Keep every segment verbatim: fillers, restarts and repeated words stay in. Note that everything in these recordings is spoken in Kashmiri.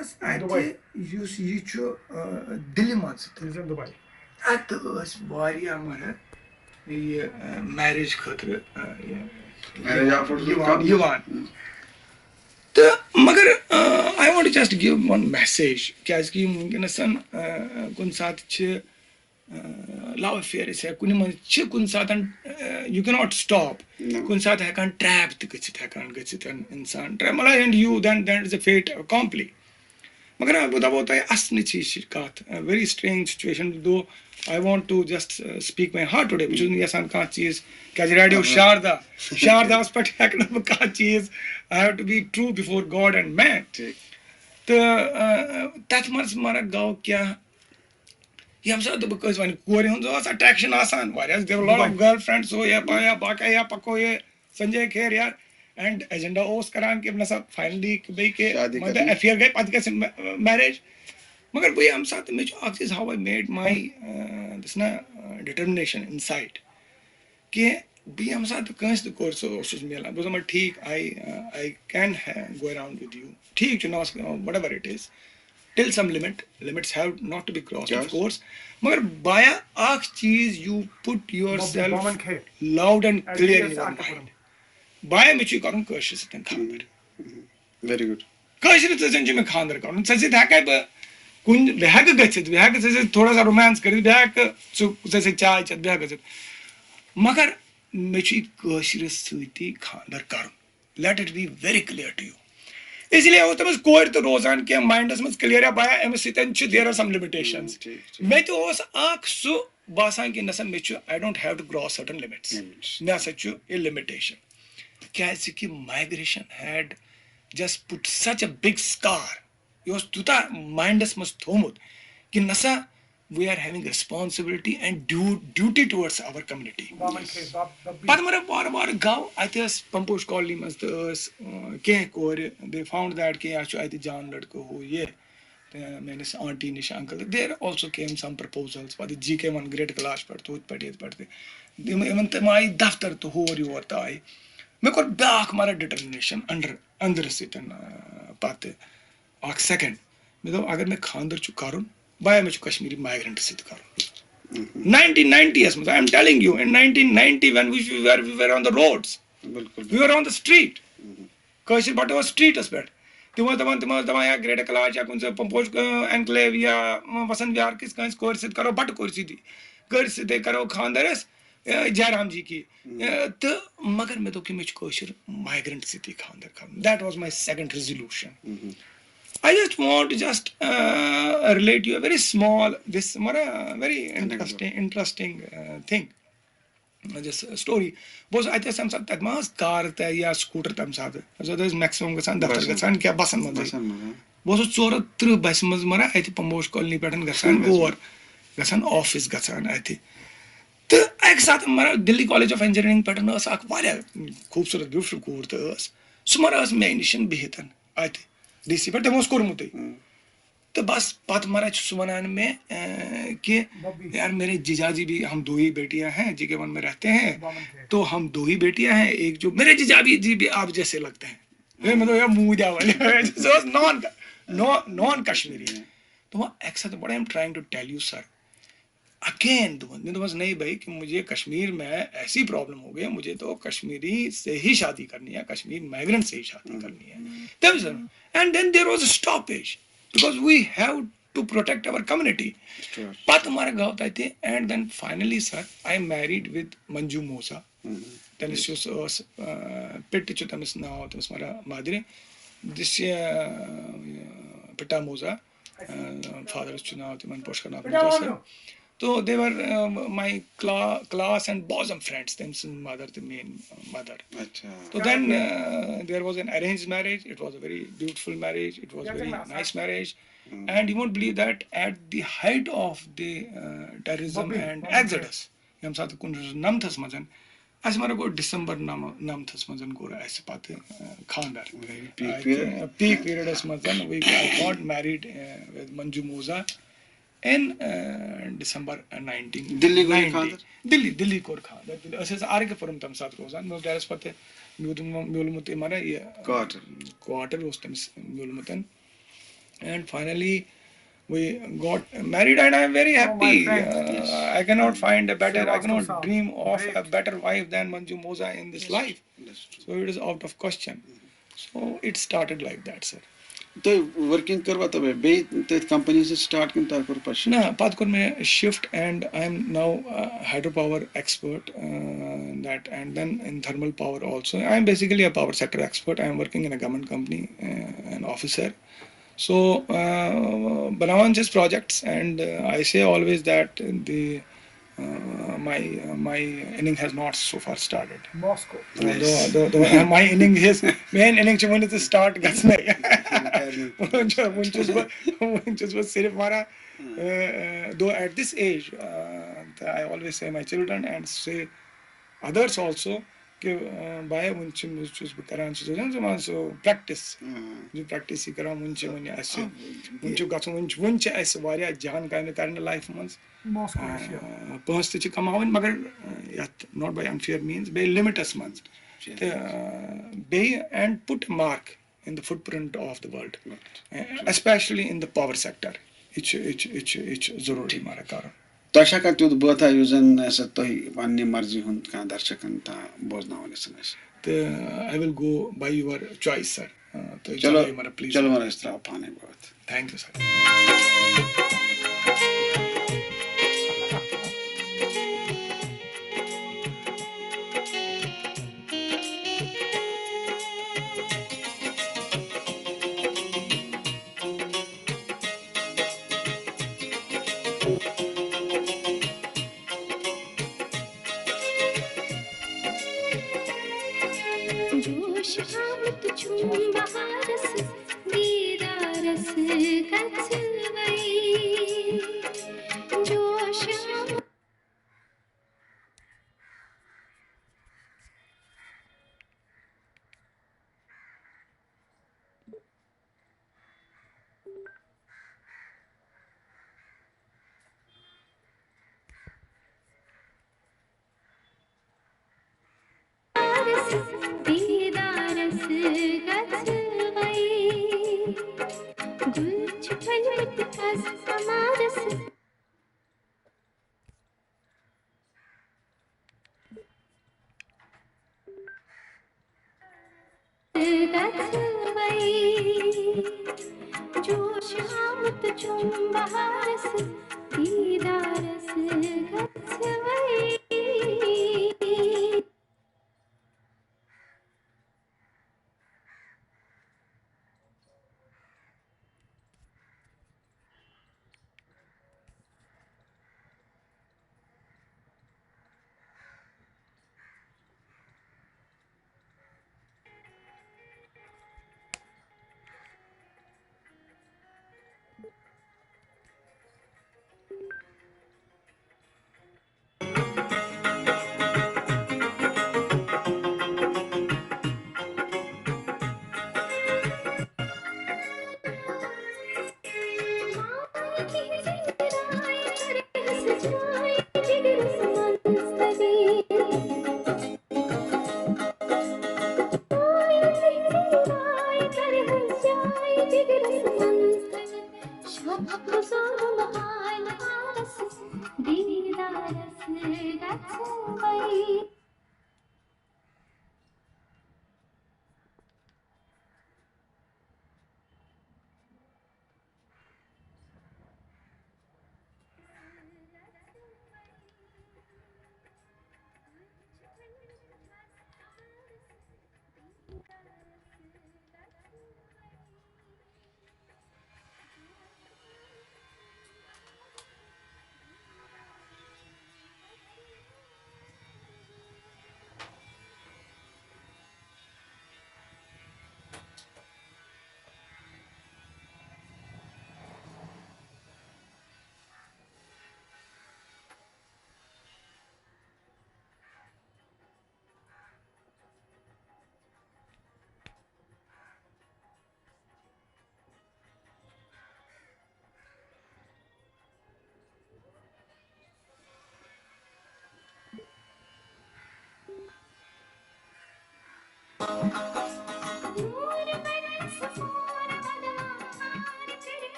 اَتہِ دُبے۔ یُس یہِ چھُ، آ، دِلہِ منٛز تہِ۔ یُس زَن دُبے۔ اَتہِ ٲسۍ واریاہ مَرٕد یہِ، آ، marriage خٲطرٕ، آ، یہِ Marriage offer یِوان، کَرنہٕ۔ یِوان۔ تہٕ مگر، آ، I want to just give one message، کیٛازِکہِ یِم وٕنکیٚنَس، آ، کُنہِ ساتہٕ چھِ love affair یا کُنہِ منٛز چھِ کُنہِ ساتہٕ، you cannot stop۔ نہ۔ کُنہِ ساتہٕ ہٮ۪کان trap تہِ گٔژھِتھ، ہٮ۪کان گٔژھِتھ اِنسان trap، مطلب، and you then, that is a fait accompli۔ مگر بہٕ دَپو تۄہہِ اَصلٕچ یہِ چھِ کَتھ، very strange situation، though I want to just speak my heart today۔ بہٕ چھُس نہٕ یَژھان کانٛہہ چیٖز، کیٛازِ ریڈیو شاردا، شارداہَس پٮ۪ٹھ ہٮ۪کہٕ نہٕ بہٕ کانٛہہ چیٖز، I have to be true before God and man۔ ٹھیٖک۔ تہٕ، آ، تَتھ منٛز مگر گوٚو کیٛاہ، ییٚمہِ ساتہٕ بہٕ کٲنٛسہِ وَنہِ، کورِ ہُنٛد اوس attraction آسان، واریاہ، there were lot of girlfriends، ہو یا پا-، یا باقٕے یا پَکو یہِ سنجے کھیر یار، and agenda اوس کران کہِ نسا finally بیٚیہِ کہِ شادی مطلب کرنی۔ Affair گٔے، پَتہٕ گژھِ ma-، marriage۔ مگر بہٕ ییٚمہِ ساتہٕ، مےٚ چھُ اَکھ چیٖز، how I made my، آ، this نا، آ، determination inside، کہِ بہٕ ییٚمہِ ساتہٕ کٲنٛسہِ تہِ کورِ سۭتۍ اوسُس میلان، بہٕ اوسُس دَپان، ٹھیٖک، I, uh, I can ha-، go around with you، ٹھیٖک چھُ، نہ اوس، whatever it is، till some limit, limits have not to be crossed، of course۔ مگر بایا اَکھ چیٖز، you put yourself loud and clear in your mind۔ بایا، مےٚ چھُ یہِ کَرُن کٲشرِ سۭتۍ خانٛدر۔ Very good۔ کٲشرِ زَن چھُ مےٚ خانٛدر کَرُن، ژےٚ سۭتۍ ہٮ۪کَے بہٕ کُنہِ، بہٕ ہٮ۪کہٕ گٔژھِتھ، بہٕ ہٮ۪کہٕ ژےٚ سۭتۍ تھوڑا سا romance کٔرِتھ، بہٕ ہٮ۪کہٕ ژٕ، ژےٚ سۭتۍ چاے چٮ۪تھ، بہٕ ہٮ۪کہٕ گٔژھِتھ۔ مگر مےٚ چھُ یہِ کٲشرِس سۭتی خانٛدر کَرُن۔ Let it be very clear to you۔ اس لیے اوس تٔمِس کورِ تہِ روزان کینٛہہ mindس منٛز clear، یا بایا، أمِس سۭتۍ چھِ، there are some limitations۔ ٹھیٖک، ٹھیٖک۔ مےٚ تہِ اوس اَکھ سُہ باسان کہِ نسا مےٚ چھُ، I don't have to cross certain limits۔ Limits۔ مےٚ ہسا چھُ یہِ limitation۔ کیٛازِ کہِ migration had just put such a big scar، یہِ اوس تیوٗتاہ mindس منٛز تھوٚومُت کہِ نسا we are having responsibility and du-, duty towards our community۔ پَتہٕ مگر وارٕ وارٕ گوٚو، اَتہِ ٲس پمپوش colony منٛز تہٕ ٲس، اۭں، کینٛہہ کورِ، they found that کہِ اَسہِ چھُ اَتہِ جان لٔڑکہٕ، ہُہ یہِ۔ تہٕ میٲنِس aunty نِش، uncle، there also came some proposals، پَتہٕ جی کے وَن گریٹر کلاش پٮ۪ٹھ تہٕ ہُتھ پٮ۪ٹھ یِتھ پٮ۪ٹھ تہِ۔ یِم، یِمن تِم آیہِ دفتر تہٕ ہور یور تہٕ آیہِ۔ مےٚ کوٚر بیٛاکھ مَرٕ determination أنٛدرٕ، أنٛدرٕ سۭتۍ، آ، پَتہٕ اَکھ second۔ مےٚ دوٚپ، اگر مےٚ خانٛدر چھُ کَرُن، بایا، مےٚ چھُ کشمیٖری migrant سۭتۍ کَرُن۔ Nineteen ninety یَس منٛز، I am telling you, in nineteen ninety when we were, we were on the roads, بِلکُل۔ We were on the street۔ کٲشِر بَٹہٕ ٲس streetس پٮ۪ٹھ۔ تِم ٲسۍ دَپان، تِم ٲسۍ دَپان، یا گریٹر کلاش یا کُنہِ جایہِ پمپوش، آ، enclave یا، آ، وسنت وِہار کِس کٲنٛسہِ کورِ سۭتۍ کَرو، بَٹہٕ کورِ سۭتی، کورِ سۭتۍ کَرو خانٛدر أسۍ، آ، جیرام جی کی۔ آ، تہٕ مگر مےٚ دوٚپ کہِ مےٚ چھُ کٲشِر migrant سۭتی خانٛدر کَرُن۔ That was my second resolution۔ I just want to just, uh, relate you a very small, this, مطلب، very interesting, interesting, uh, thing۔ Just story۔ بہٕ اوسُس اَتہِ، ٲس تَمہِ ساتہٕ، تَتہِ ما ٲس کارٕ تہِ یا scooter تَمہِ ساتہٕ؟ تَمہِ ساتہٕ ٲسۍ maximum گژھان دفتر، بَسَن۔ گژھان کیٛاہ، بَسَن منٛزٕے۔ بَسَن منٛز، ہاں۔ بہٕ اوسُس ژورو تٕرٛہ بَسہِ منٛز مَران اَتہِ پمپوش colony پٮ۪ٹھ گژھان اور، گژھان office گژھان اَتہِ۔ تہٕ اَکہِ ساتہٕ مَران Delhi College of Engineering پٮ۪ٹھ ٲس اَکھ واریاہ خوٗبصوٗرت beautiful کوٗر تہِ ٲس، سُہ مَران ٲس مےٚ نِش بِہِتھ اَتہِ ڈی سی پٮ۪ٹھ، تٔمۍ اوس کوٚرمُتٕے۔ تہٕ بَس، پَتہٕ مَران چھُ سُہ وَنان مےٚ، اے، کہِ یار، میرے جیجا جی بھی، ہم دو ہی بیٹیاں ہیں، جی کے وَن میں رہتے ہیں، تو ہم دو ہی بیٹیاں ہیں، ایک جو، میرے جیجا بھی، جی بھی آپ جیسے لگتے ہیں۔ ہے، مےٚ دوٚپ، ہے، موٗدۍ آو وۄنۍ۔ سُہ اوس non، non، non Kashmiri۔ دوٚپُن، اَکہِ ساتہٕ، what I am trying to tell you, sir, again, دوٚپُن، مےٚ دوٚپمَس، نہیں بھائی، کہ مجھے کشمیر میں ایسی problem ہو گئی، مجھے تو کشمیری سے ہی شادی کرنی ہے، کشمیر migrant سے ہی شادی کرنی ہے۔ تٔمۍ سُنٛد۔ And then there was a stoppage because we have to protect our community۔ Sure۔ پَتہٕ مَرٕ گوٚو تَتہِ، and then finally, sir, I married with Manju Moza۔ تٔمِس یُس ٲس، آ، پِٹہٕ چھُ تٔمِس ناو، تٔمِس مَرٕ مَدرِ، this، آ، پِٹا موزا۔ آ، fatherس چھُ ناو تِمن پوشکر Nath موزا sir۔ To they were, uh, my cla-, class and bosom friends، تٔمۍ سٕنٛز mother تہٕ میٲنۍ mother۔ اچھا۔ تو then, uh, there was an arranged marriage, it was a very beautiful marriage, it was very nice marriage, and you won't believe that at the height of the, uh, terrorism and exodus، ییٚمہِ ساتہٕ کُنوُہ شیٚتھ نَمتھَس منٛز، اَسہِ مطلب گوٚو ڈسمبر نَمہٕ-، نَمتھَس منٛز کوٚر اَسہِ پَتہٕ، آ، خانٛدر۔ Peak اَتہِ، period۔ آ، peak periodس منٛز، we, I got married, آ، with Manju Moza in, آ، December nineteen ninety۔ دِلہِ کوٚر خانٛدر؟ دِلہِ، دِلہِ کوٚر خانٛدر۔ دِلہِ، أسۍ ٲسۍ آر کے پُرم تَمہِ ساتہٕ روزان۔ مےٚ اوس ڈیڈَس پَتہٕ میوٗدمُت، میوٗلمُت یہِ مَرا یہِ quarter۔ Quarter اوس تٔمِس میوٗلمُت۔ And finally, we got married, and I am very happy. Uh, I cannot find a better, I cannot dream of a better wife than Manju Moza in this life. So it is out of question. So it started like that, sir. تۄہہِ ؤرکِنگ کٔروا تۄہہِ بیٚیہِ تٔتھۍ کمپنی سۭتۍ سٹارٹ کِنہٕ تۄہہِ کوٚر پتہٕ شفٹ؟ نہ، پتہٕ کوٚر مےٚ shift, and I am now, uh, hydropower expert, uh, that, and then in thermal power also. I am basically a power sector expert. I am working in a government company, uh, an officer. So, uh, بناوان چھِ أسۍ projects, and, uh, I say always that the, uh, my, uh, my inning has not so far started. Moscow. Though, though, though, uh, my inning is, میٲنۍ inning چھِ وُنہِ تہِ start گژھنَے. وُنہِ چھُ-، وُنہِ چھُس بہٕ، وُنہِ چھُس بہٕ صرف وَنان, uh, uh, though at this age, uh, I always say my children and say others also, کہِ, uh, بھایا، وُنہِ چھُ، چھُس بہٕ کران، چھُس دَپان سُہ practice. یہِ practice یہِ کران، وُنہِ چھِ وُنہِ اَسہِ، وُنہِ چھُ گژھُن، وُنہِ چھُ، وُنہِ چھِ اَسہِ واریاہ جان کامہِ کرنہِ لایفہِ منٛز. Moscow. آ، پونٛسہٕ تہِ چھِ کماوٕنۍ، مگر، آ، یَتھ not by unfair means، بیٚیہِ limitس منٛز. تہٕ، آ، بیٚیہِ and put a mark in the footprint of the world, especially in the power sector. یہِ چھُ، یہِ چھُ، یہِ چھُ، یہِ چھُ ضروٗری مگر کرُن. تۄہہِ چھا کانٛہہ تیُتھ بٲتھا یُس زن سا تۄہہِ پننہِ مرضی ہُنٛد کانٛہہ درشکن تام بوزناوُن یژھان آسہِ؟ تہٕ I will go by your choice, sir. آ، تُہۍ چلو، چلٲیِو مگر please. چلو وۄنۍ أسۍ ترٛاوو پانے بٲتھ۔ Thank you, sir. جوش آمُت چھُم بہارس، دیدارس گژھٕ وَے۔ جوش آمُت۔ دیدارس گژھٕ وَے۔ گُل چھِ پھٔلمٕتۍ تھزٕ قمرس۔ گژھٕ وَے۔ جوش آمُت چھُم بہارس، دیدارس گژھٕ وَے۔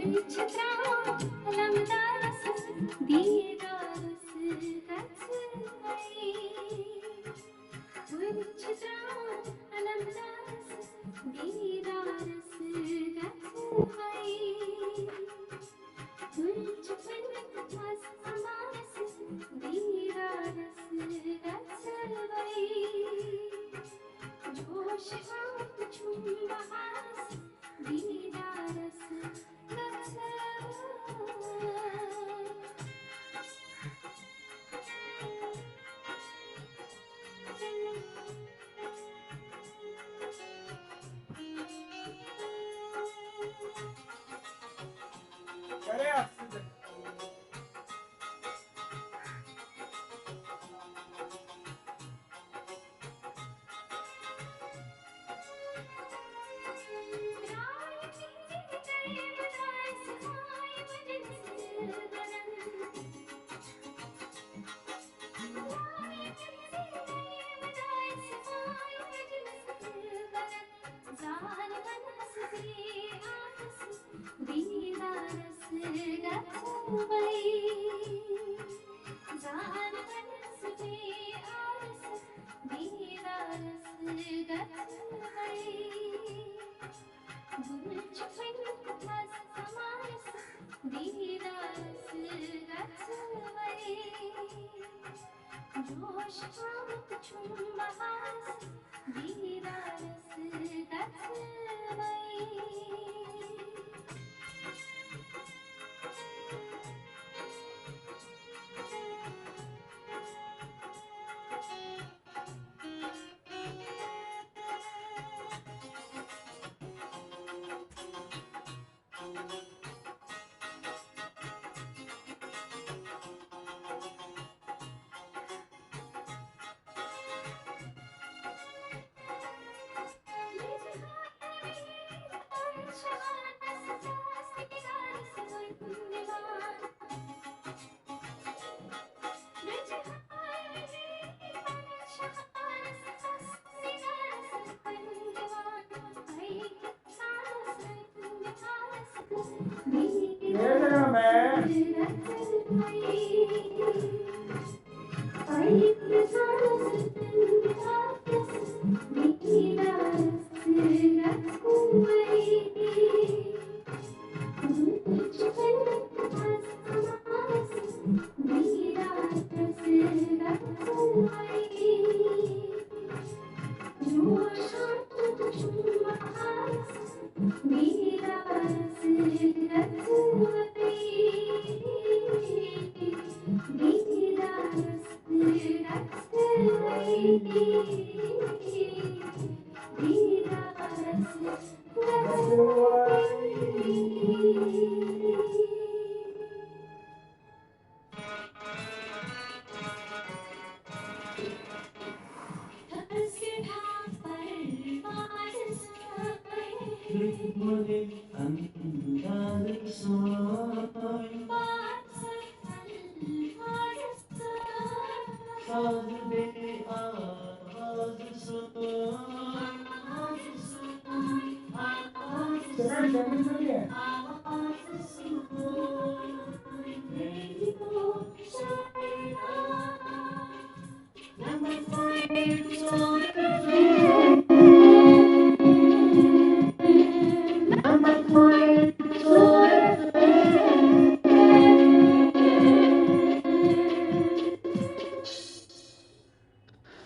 چھِ ترٛاوان علمدارس دیٖدارس گژھوَے۔ وٕنۍ چھِ ترٛاوان علمدارس دیٖدارس گژھوَے۔ وٕنۍ چھِ پننہِ مس امارس دیٖدارس گژھوَے۔ جوش آمُت چھُم بہارس دیٖدارس گژھوَے۔ جوش آمُت چھُم بہارس دیٖدارس گژھوَے۔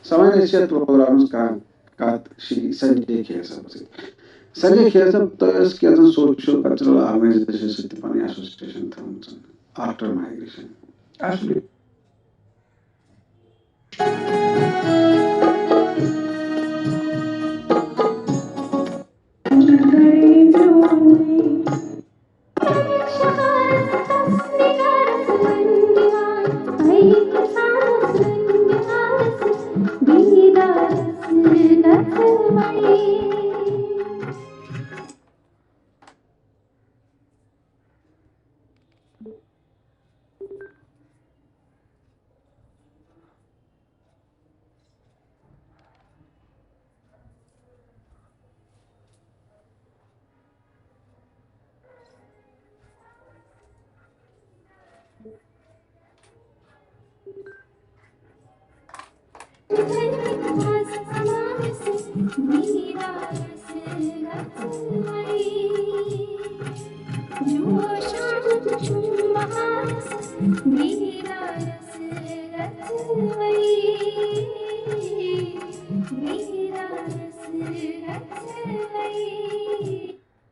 سوال، أسۍ چھِ یتھ پروگرامس کران کتھ شری سنجے کھیر صٲبس سۭتۍ۔ سنجے کھیر صٲب، تۄہہِ ٲس کینٛژن سوشل کلچرل آرگنایزیشن سۭتۍ تہِ پنٕنۍ ایسوسیشن تھٲومٕژ آفٹر مایگریشن۔ Actually،